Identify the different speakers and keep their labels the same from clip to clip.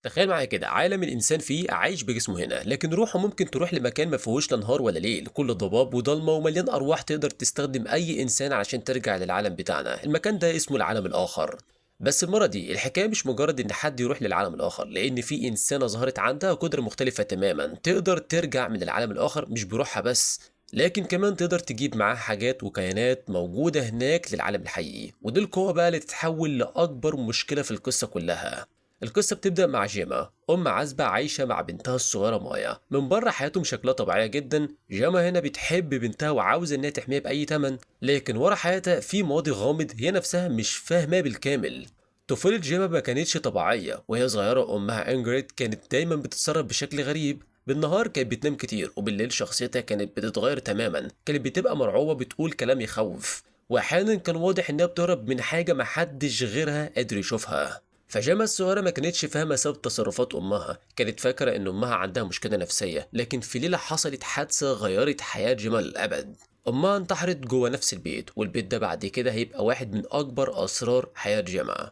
Speaker 1: تخيل معايا كده عالم الانسان فيه عايش بجسمه هنا، لكن روحه ممكن تروح لمكان ما فيهوش لا نهار ولا ليل، كله ضباب وضلمه ومليان ارواح تقدر تستخدم اي انسان علشان ترجع للعالم بتاعنا. المكان ده اسمه العالم الاخر. بس المرة دي الحكاية مش مجرد إن حد يروح للعالم الآخر، لأن في إنسانة ظهرت عندها قدرة مختلفة تماما، تقدر ترجع من العالم الآخر مش بروحها بس، لكن كمان تقدر تجيب معاها حاجات وكيانات موجودة هناك للعالم الحقيقي. ودي القوة بقى اللي تتحول لأكبر مشكلة في القصة كلها. القصة بتبدأ مع جيما، أم عزبة عايشة مع بنتها الصغيرة مايا. من بره حياتهم شكلها طبيعية جدا، جيما هنا بتحب بنتها وعاوزة إنها تحميها بأي تمن، لكن ورا حياتها في ماضي غامض هي نفسها مش فاهماه بالكامل. طفولة جيما ما كانتش طبيعية، وهي صغيرة أمها إنجريد كانت دايما بتتصرف بشكل غريب. بالنهار كانت بتنام كتير، وبالليل شخصيتها كانت بتتغير تماما، كانت بتبقى مرعوبة، بتقول كلام يخوف، وأحيانا كان واضح إنها بتهرب من حاجة محدش غيرها قادر يشوفها. فجيما الصغيرة ما كانتش فاهمة سبب تصرفات أمها، كانت فاكرة إن أمها عندها مشكلة نفسية، لكن في ليلة حصلت حادثة غيرت حياة جيما للأبد. أمها انتحرت جوه نفس البيت، والبيت ده بعد كده هيبقى واحد من أكبر أسرار حياة جيما.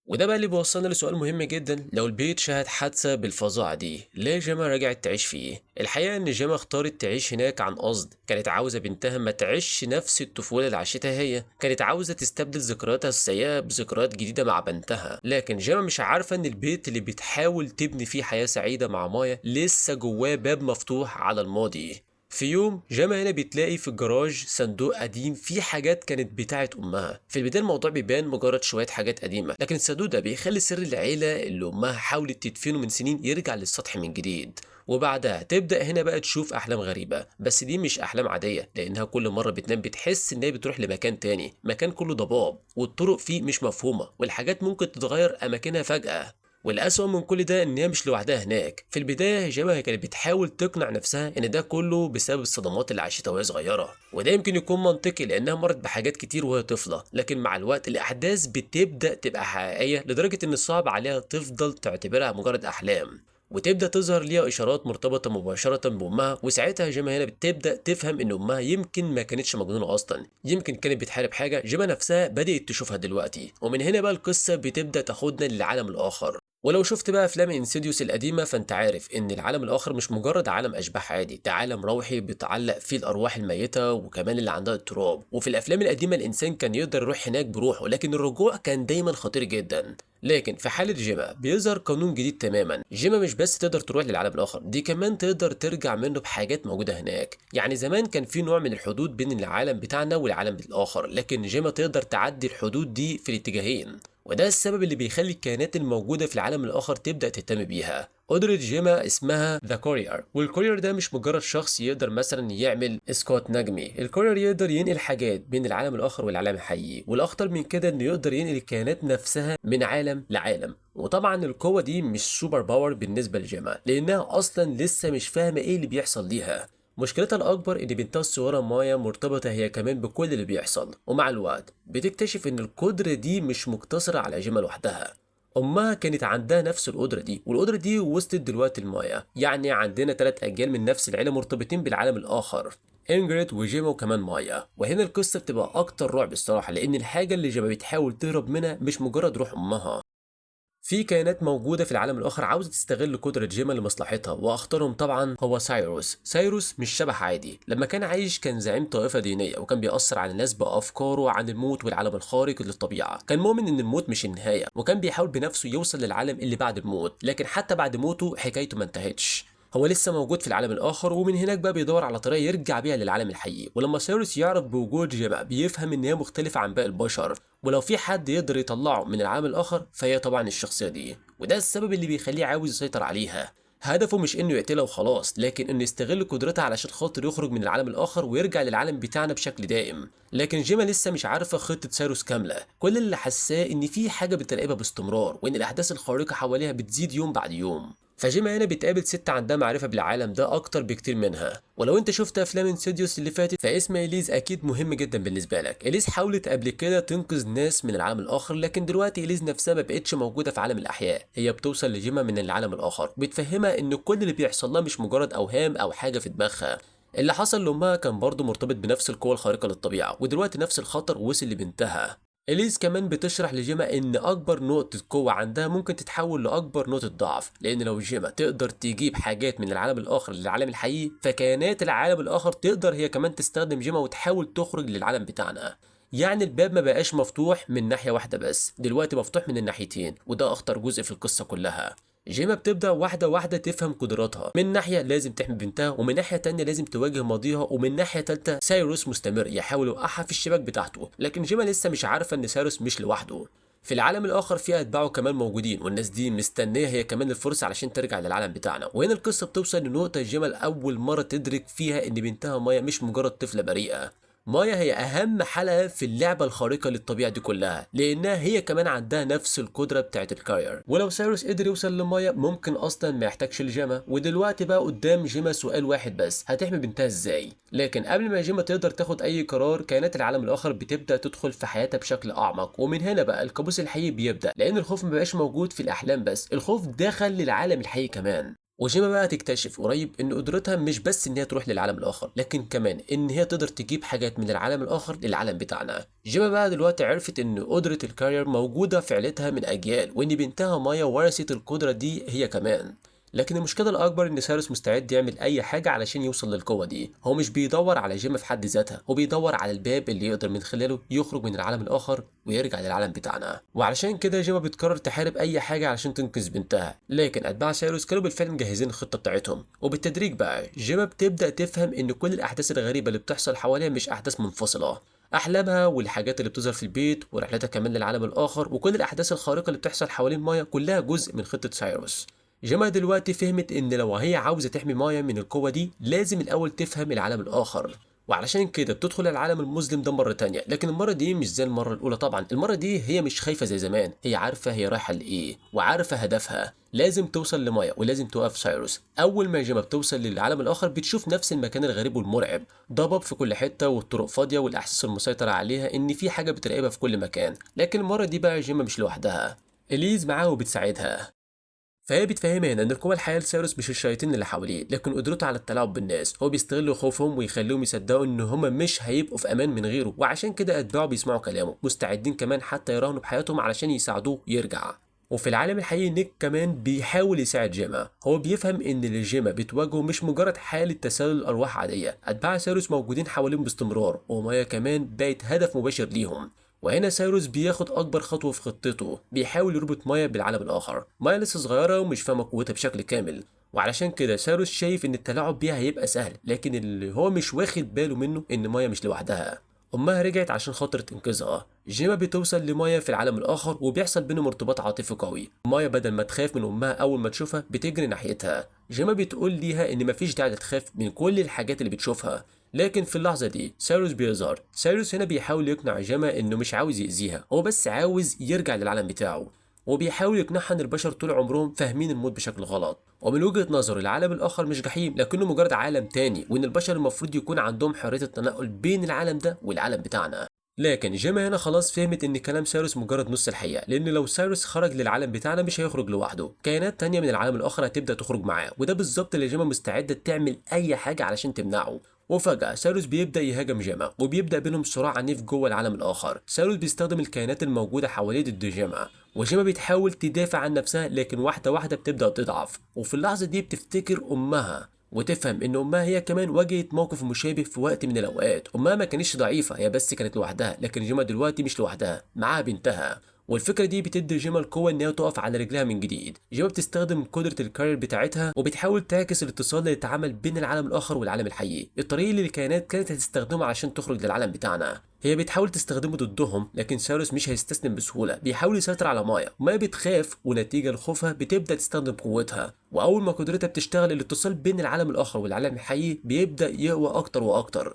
Speaker 1: وده بقى اللي بيوصلنا لسؤال مهم جدا، لو البيت شهد حادثة بالفظاعة دي، ليه جيما رجعت تعيش فيه؟ الحقيقة إن جيما اختارت تعيش هناك عن قصد، كانت عاوزة بنتها ما تعيش نفس الطفولة اللي عاشتها هي، كانت عاوزة تستبدل ذكرياتها السيئة بذكريات جديدة مع بنتها. لكن جيما مش عارفة إن البيت اللي بتحاول تبني فيه حياة سعيدة مع مايا لسه جواه باب مفتوح على الماضي. في يوم جيما هنا بتلاقي في الجراج صندوق قديم فيه حاجات كانت بتاعت امها. في البداية الموضوع بيبان مجرد شوية حاجات قديمة، لكن الصندوق ده بيخلي سر العيلة اللي امها حاولت تدفنه من سنين يرجع للسطح من جديد. وبعدها تبدا هنا بقى تشوف احلام غريبة، بس دي مش احلام عادية، لانها كل مرة بتنام بتحس انها بتروح لمكان تاني، مكان كله ضباب والطرق فيه مش مفهومه والحاجات ممكن تتغير اماكنها فجاة. والأسوأ من كل ده إن هي مش لوحدها هناك. في البداية جيما كانت بتحاول تقنع نفسها إن ده كله بسبب الصدمات اللي عاشتها وهي صغيرة، وده يمكن يكون منطقي لأنها مرت بحاجات كتير وهي طفلة، لكن مع الوقت الأحداث بتبدأ تبقى حقيقية لدرجة إن صعب عليها تفضل تعتبرها مجرد أحلام، وتبدأ تظهر ليها إشارات مرتبطة مباشرة بأمها. وساعتها جيما هنا بتبدأ تفهم إن أمها يمكن ما كانتش مجنونة أصلا، يمكن كانت بتحارب حاجة جيما نفسها بدأت تشوفها دلوقتي. ومن هنا بقى القصة بتبدأ تاخدنا للعالم الآخر. ولو شفت بقى افلام Insidious القديمة فانت عارف ان العالم الاخر مش مجرد عالم اشباح عادي، ده عالم روحي بيتعلق فيه الارواح الميتة وكمان اللي عندها اضطراب. وفي الافلام القديمة الانسان كان يقدر يروح هناك بروحه، لكن الرجوع كان دايما خطير جدا. لكن في حاله جيما بيظهر قانون جديد تماما، جيما مش بس تقدر تروح للعالم الاخر، دي كمان تقدر ترجع منه بحاجات موجودة هناك. يعني زمان كان في نوع من الحدود بين العالم بتاعنا والعالم الاخر، لكن جيما تقدر تعدي الحدود دي في الاتجاهين، وده السبب اللي بيخلي الكائنات الموجودة في العالم الآخر تبدأ تهتم بيها. قدرة جيما اسمها the courier، وال courier ده مش مجرد شخص يقدر مثلا يعمل اسقاط نجمي، ال courier يقدر ينقل حاجات بين العالم الآخر والعالم الحقيقي، والأخطر من كده إنه يقدر ينقل الكائنات نفسها من عالم لعالم. وطبعا القوة دي مش super power بالنسبة لجيما، لأنها أصلا لسه مش فاهمة إيه اللي بيحصل ليها. مشكلتها الأكبر إن بنتها الصغيرة مايا مرتبطة هي كمان بكل اللي بيحصل، ومع الوقت بتكتشف إن القدرة دي مش مقتصرة على جيما لوحدها، أمها كانت عندها نفس القدرة دي، والقدرة دي وصلت دلوقتي لمايا. يعني عندنا 3 أجيال من نفس العيلة مرتبطين بالعالم الآخر، إنجريد وجيما وكمان مايا. وهنا القصة بتبقى أكتر رعب الصراحة، لأن الحاجة اللي جيما بتحاول تهرب منها مش مجرد روح أمها، في كائنات موجودة في العالم الآخر عاوزة تستغل قدرة جيما لمصلحتها، وأخطرهم طبعا هو سايروس. سايروس مش شبح عادي، لما كان عايش كان زعيم طائفة دينية، وكان بيأثر على الناس بأفكاره عن الموت والعالم الخارق للطبيعة. كان مؤمن إن الموت مش النهاية، وكان بيحاول بنفسه يوصل للعالم اللي بعد الموت، لكن حتى بعد موته حكايته ما انتهتش، هو لسه موجود في العالم الآخر، ومن هناك بقى بيدور على طريقة يرجع بيها للعالم الحقيقي. ولما سايروس يعرف بوجود جيما بيفهم إن هي مختلفة عن باقي البشر، ولو في حد يقدر يطلعه من العالم الآخر فهي طبعا الشخصية دي، وده السبب اللي بيخليه عاوز يسيطر عليها. هدفه مش إنه يقتلها وخلاص، لكن إنه يستغل قدرتها علشان خاطر يخرج من العالم الآخر ويرجع للعالم بتاعنا بشكل دائم. لكن جيما لسه مش عارفة خطة سايروس كاملة، كل اللي حساه إن في حاجة بتراقبها باستمرار، وإن الأحداث الخارقة حواليها بتزيد يوم بعد يوم. فجيما هنا بتقابل ست عندها معرفة بالعالم ده أكتر بكتير منها، ولو أنت شفت أفلام Insidious اللي فاتت فاسم إليز أكيد مهم جدا بالنسبة لك. إليز حاولت قبل كده تنقذ ناس من العالم الآخر، لكن دلوقتي إليز نفسها ما بقتش موجودة في عالم الأحياء، هي بتوصل لجيما من العالم الآخر، بتفهمها إن كل اللي بيحصل لها مش مجرد أوهام أو حاجة في دماغها. اللي حصل لأمها كان برضه مرتبط بنفس القوة الخارقة للطبيعة، ودلوقتي نفس الخطر وصل لبنتها. إليز كمان بتشرح لجيما إن أكبر نقطة قوة عندها ممكن تتحول لأكبر نقطة ضعف، لأن لو جيما تقدر تجيب حاجات من العالم الآخر للعالم الحقيقي فكيانات العالم الآخر تقدر هي كمان تستخدم جيما وتحاول تخرج للعالم بتاعنا. يعني الباب ما بقاش مفتوح من ناحية واحدة بس، دلوقتي مفتوح من الناحيتين، وده أخطر جزء في القصة كلها. جيما بتبدأ واحدة واحدة تفهم قدراتها، من ناحية لازم تحمي بنتها، ومن ناحية تانية لازم تواجه ماضيها، ومن ناحية تالتة سايروس مستمر يحاول يوقعها في الشباك بتاعته، لكن جيما لسه مش عارفة إن سايروس مش لوحده. في العالم الآخر في أتباعه كمان موجودين، والناس دي مستنية هي كمان الفرصة علشان ترجع للعالم بتاعنا. وهنا القصة بتوصل لنقطة جيما لأول مرة تدرك فيها إن بنتها مايا مش مجرد طفلة بريئة. مايا هي أهم حلقة في اللعبة الخارقة للطبيعة دي كلها، لأنها هي كمان عندها نفس القدرة بتاعت ال carrier، ولو سايروس قدر يوصل لمايا ممكن أصلا ما يحتاجش لجيما. ودلوقتي بقى قدام جيما سؤال واحد بس، هتحمي بنتها إزاي؟ لكن قبل ما جيما تقدر تاخد أي قرار، كائنات العالم الآخر بتبدأ تدخل في حياتها بشكل أعمق، ومن هنا بقى الكابوس الحقيقي بيبدأ، لأن الخوف ما بقاش موجود في الأحلام بس، الخوف دخل للعالم الحقيقي كمان. وجيما بقى تكتشف قريب ان قدرتها مش بس ان هي تروح للعالم الاخر، لكن كمان ان هي تقدر تجيب حاجات من العالم الاخر للعالم بتاعنا. جيما بقى دلوقتي عرفت ان قدرة ال carrier موجودة في عيلتها من اجيال، وان بنتها مايا ورثت القدرة دي هي كمان. لكن المشكلة الأكبر إن سايروس مستعد يعمل أي حاجة علشان يوصل للقوة دي. هو مش بيدور على جيما في حد ذاتها، هو بيدور على الباب اللي يقدر من خلاله يخرج من العالم الآخر ويرجع للعالم بتاعنا. وعلشان كده جيما بتقرر تحارب أي حاجة علشان تنقذ بنتها، لكن أتباع سايروس كانوا بالفعل مجهزين الخطة بتاعتهم. وبالتدريج بقى جيما بتبدأ تفهم إن كل الأحداث الغريبة اللي بتحصل حواليها مش أحداث منفصلة. أحلامها والحاجات اللي بتظهر في البيت ورحلتها كمان للعالم الآخر وكل الأحداث الخارقة اللي بتحصل حوالين مايا كلها جزء من خطة سايروس. جيما دلوقتي فهمت ان لو هي عاوزة تحمي مايا من القوة دي لازم الاول تفهم العالم الاخر، وعلشان كده بتدخل العالم المظلم ده مرة تانية، لكن المرة دي مش زي المرة الاولى طبعا. المرة دي هي مش خايفة زي زمان، هي عارفة هي رايحة لايه وعارفة هدفها، لازم توصل لمايا ولازم توقف سايروس. اول ما جيما بتوصل للعالم الاخر بتشوف نفس المكان الغريب والمرعب، ضباب في كل حتة والطرق فاضية والاحساس المسيطر عليها ان في حاجة بتراقبها في كل مكان. لكن المرة دي بقى جيما مش لوحدها، إليز معاها وبتساعدها. فهي بتفهمها هنا ان القوة الحقيقية لسايروس مش الشياطين اللي حواليه، لكن قدرته على التلاعب بالناس. هو بيستغل خوفهم ويخليهم يصدقوا ان هم مش هيبقوا في امان من غيره، وعشان كده اتباعه بيسمعوا كلامه، مستعدين كمان حتى يراهنوا بحياتهم علشان يساعدوه يرجع. وفي العالم الحقيقي نيك كمان بيحاول يساعد جيما، هو بيفهم ان اللي جيما بتواجهه مش مجرد حالة تسلل ارواح عادية، اتباع سايروس موجودين حواليهم باستمرار، ومايا كمان بقت هدف مباشر ليهم. وهنا سايروس بياخد أكبر خطوة في خطته، بيحاول يربط مايا بالعالم الآخر. مايا لسه صغيرة ومش فاهمة قوتها بشكل كامل، وعلشان كده سايروس شايف إن التلاعب بيها هيبقى سهل، لكن اللي هو مش واخد باله منه إن مايا مش لوحدها، أمها رجعت عشان خاطر تنقذها. جيما بتوصل لمايا في العالم الآخر وبيحصل بينهم ارتباط عاطفي قوي. مايا بدل ما تخاف من أمها أول ما تشوفها بتجري ناحيتها. جيما بتقول ليها إن مفيش داعي تخاف من كل الحاجات اللي بتشوفها، لكن في اللحظة دي سايروس بيظهر. سايروس هنا بيحاول يقنع جيما إنه مش عاوز يأذيها، هو بس عاوز يرجع للعالم بتاعه، وبيحاول يقنعها إن البشر طول عمرهم فاهمين الموت بشكل غلط، ومن وجهة نظره العالم الآخر مش جحيم لكنه مجرد عالم تاني، وإن البشر المفروض يكون عندهم حرية التنقل بين العالم ده والعالم بتاعنا. لكن جيما هنا خلاص فهمت ان كلام سايروس مجرد نص الحقيقة، لان لو سايروس خرج للعالم بتاعنا مش هيخرج لوحده، كائنات تانية من العالم الاخر هتبدا تخرج معاه، وده بالظبط اللي جيما مستعدة تعمل اي حاجة علشان تمنعه. وفجأة سايروس بيبدأ يهاجم جيما، وبيبدأ بينهم صراع عنيف جوه العالم الآخر. سايروس بيستخدم الكائنات الموجودة حواليه ضد جيما، وجيما بتحاول تدافع عن نفسها، لكن واحدة واحدة بتبدأ تضعف. وفي اللحظة دي بتفتكر أمها وتفهم ان امها هي كمان واجهت موقف مشابه في وقت من الاوقات. امها ما كانتش ضعيفة، هي بس كانت لوحدها، لكن جيما دلوقتي مش لوحدها، معاها بنتها. والفكرة دي بتدي جيما القوة ان هي تقف على رجلها من جديد. جيما بتستخدم قدره ال carrier بتاعتها وبتحاول تعكس الاتصال اللي اتعمل بين العالم الاخر والعالم الحقيقي، الطريق اللي الكائنات كانت هتستخدمه عشان تخرج للعالم بتاعنا. هي بتحاول تستخدمه ضدهم، لكن سايروس مش هيستسلم بسهولة، بيحاول يسيطر على مايا. مايا بتخاف ونتيجة لخوفها بتبدا تستخدم قوتها، واول ما قدرتها بتشتغل الاتصال بين العالم الاخر والعالم الحقيقي بيبدا يقوى اكتر واكتر.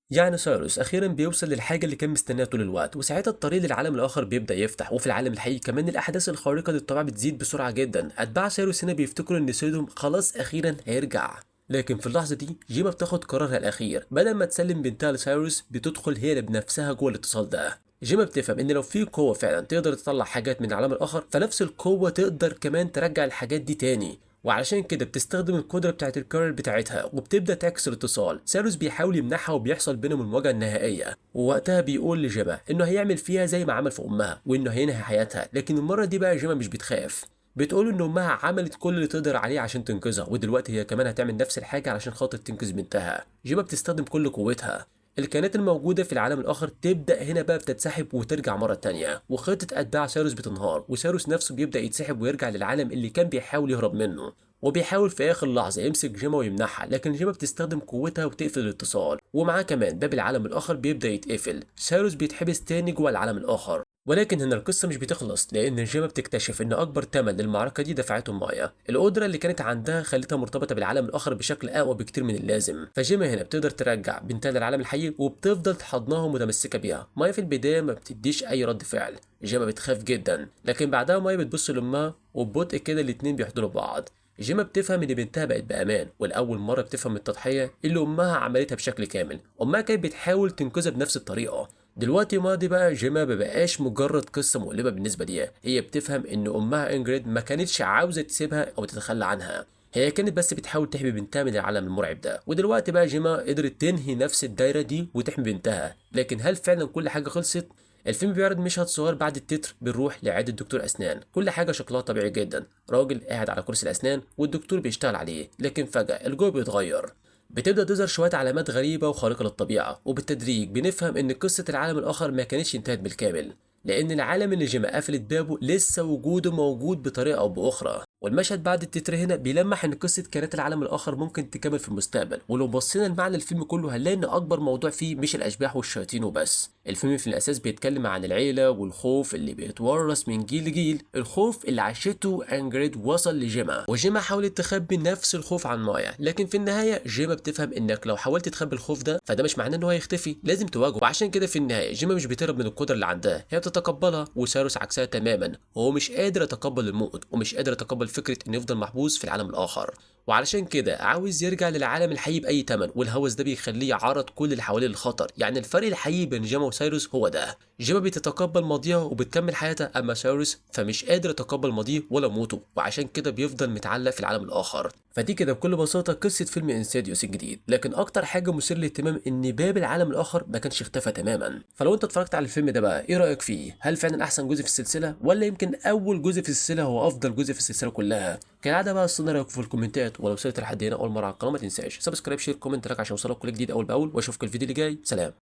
Speaker 1: يعني سايروس اخيرا بيوصل للحاجة اللي كان مستناها طول الوقت، وساعتها الطريق للعالم الاخر بيبدا يفتح. وفي العالم الحقيقي كمان الاحداث الخارقة للطبيعة بتزيد بسرعة جدا. اتباع سايروس هنا بيفتكروا ان سيدهم خلاص اخيرا هيرجع، لكن في اللحظة دي جيما بتاخد قرارها الاخير، بدل ما تسلم بنتها لسايروس بتدخل هي بنفسها جوه الاتصال ده. جيما بتفهم ان لو في قوة فعلا تقدر تطلع حاجات من العالم الاخر، فنفس القوة تقدر كمان ترجع الحاجات دي تاني. وعلشان كده بتستخدم القدرة بتاعت ال carrier بتاعتها وبتبدا تعكس الاتصال. سايروس بيحاول يمنعها وبيحصل بينهم المواجهة النهائية، ووقتها بيقول لجيما انه هيعمل فيها زي ما عمل في امها وانه هينهي حياتها. لكن المرة دي بقى جيما مش بتخاف، بتقول ان امها عملت كل اللي تقدر عليه عشان تنقذها، ودلوقتي هي كمان هتعمل نفس الحاجة علشان خاطر تنقذ بنتها. جيما بتستخدم كل قوتها. الكائنات الموجودة في العالم الاخر تبدا هنا بقى بتتسحب وترجع مرة تانية، وخطه اتباع سايروس بتنهار، وسايروس نفسه بيبدا يتسحب ويرجع للعالم اللي كان بيحاول يهرب منه، وبيحاول في اخر لحظة يمسك جيما ويمنعها، لكن جيما بتستخدم قوتها وتقفل الاتصال، ومعاه كمان باب العالم الاخر بيبدا يتقفل. سايروس بيتحبس تاني جوه العالم الاخر. ولكن هنا القصة مش بتخلص، لأن جيما بتكتشف إن أكبر ثمن للمعركة دي دفعته مايا. القدرة اللي كانت عندها خلتها مرتبطة بالعالم الآخر بشكل أقوى بكتير من اللازم. فجيما هنا بتقدر ترجع بنتها للعالم الحقيقي وبتفضل تحضنها ومتمسكة بيها. مايا في البداية ما بتديش أي رد فعل، جيما بتخاف جدا، لكن بعدها مايا بتبص لأمها وببطء كده الاتنين بيحضنوا بعض. جيما بتفهم ان بنتها بقت بامان، ولاول مرة بتفهم التضحية اللي امها عملتها بشكل كامل. امها كانت بتحاول تنقذها بنفس الطريقة. دلوقتي ماضي بقى جيما مبقاش مجرد قصة مؤلمة بالنسبة ليها، هي بتفهم ان امها انجريد ما كانتش عاوزه تسيبها او تتخلى عنها، هي كانت بس بتحاول تحمي بنتها من العالم المرعب ده. ودلوقتي بقى جيما قدرت تنهي نفس الدايرة دي وتحمي بنتها، لكن هل فعلا كل حاجة خلصت؟ الفيلم بيعرض مشهد صغير بعد التتر، بنروح لعيادة دكتور أسنان. كل حاجة شكلها طبيعي جدا، راجل قاعد على كرسي الأسنان والدكتور بيشتغل عليه، لكن فجأة الجو بيتغير، بتبدأ تظهر شوية علامات غريبة وخارقة للطبيعة، وبالتدريج بنفهم إن قصة العالم الآخر ما كانتش انتهت بالكامل، لأن العالم اللي جيما قفلت بابه لسه وجوده موجود بطريقة أو بأخرى. والمشهد بعد التتر هنا بيلمح إن قصة كائنات العالم الآخر ممكن تكمل في المستقبل. ولو بصينا لمعنى الفيلم كله هنلاقي إن أكبر موضوع فيه مش الأشباح والشياطين وبس. الفيلم في الأساس بيتكلم عن العيلة والخوف اللي بيتورث من جيل لجيل، الخوف اللي عاشته أنجريد وصل لجيما، وجيما حاولت تخبي نفس الخوف عن مايا، لكن في النهاية جيما بتفهم إنك لو حاولت تخبي الخوف ده فده مش معناه إن هو هيختفي، لازم تواجهه. وعشان كده في النهاية جيما مش بتهرب من القدرة اللي عندها، هي بتتقبلها. وسايروس عكسها تماما، هو مش قادر يتقبل الموت ومش قادر يتقبل فكرة إنه يفضل محبوس في العالم الآخر، وعلشان كده عاوز يرجع للعالم الحقيقي بأي ثمن، والهوس ده بيخليه يعرض كل اللي حواليه للخطر. يعني الفرق الحقيقي بين جيما وسايروس هو ده، جيما بتتقبل ماضيها وبتكمل حياتها، أما سايروس فمش قادر يتقبل ماضيه ولا موته، وعشان كده بيفضل متعلق في العالم الآخر. فدي كده بكل بساطة قصة فيلم انسيديوس الجديد. لكن أكتر حاجة مثير للاهتمام إن باب العالم الآخر ما كانش اختفى تماما. فلو أنت اتفرجت على الفيلم ده بقى إيه رأيك فيه؟ هل فعلا أحسن جزء في السلسلة، ولا يمكن أول جزء في السلسلة هو أفضل جزء في السلسلة كلها؟ كالعادة بقى استنى رأيكم في الكومنتات، ولو وصلت لحد هنا أول مرة على القناة ما تنساش subscribe share comment like عشان يوصلك كل جديد أول بأول، وأشوفك الفيديو اللي جاي. سلام.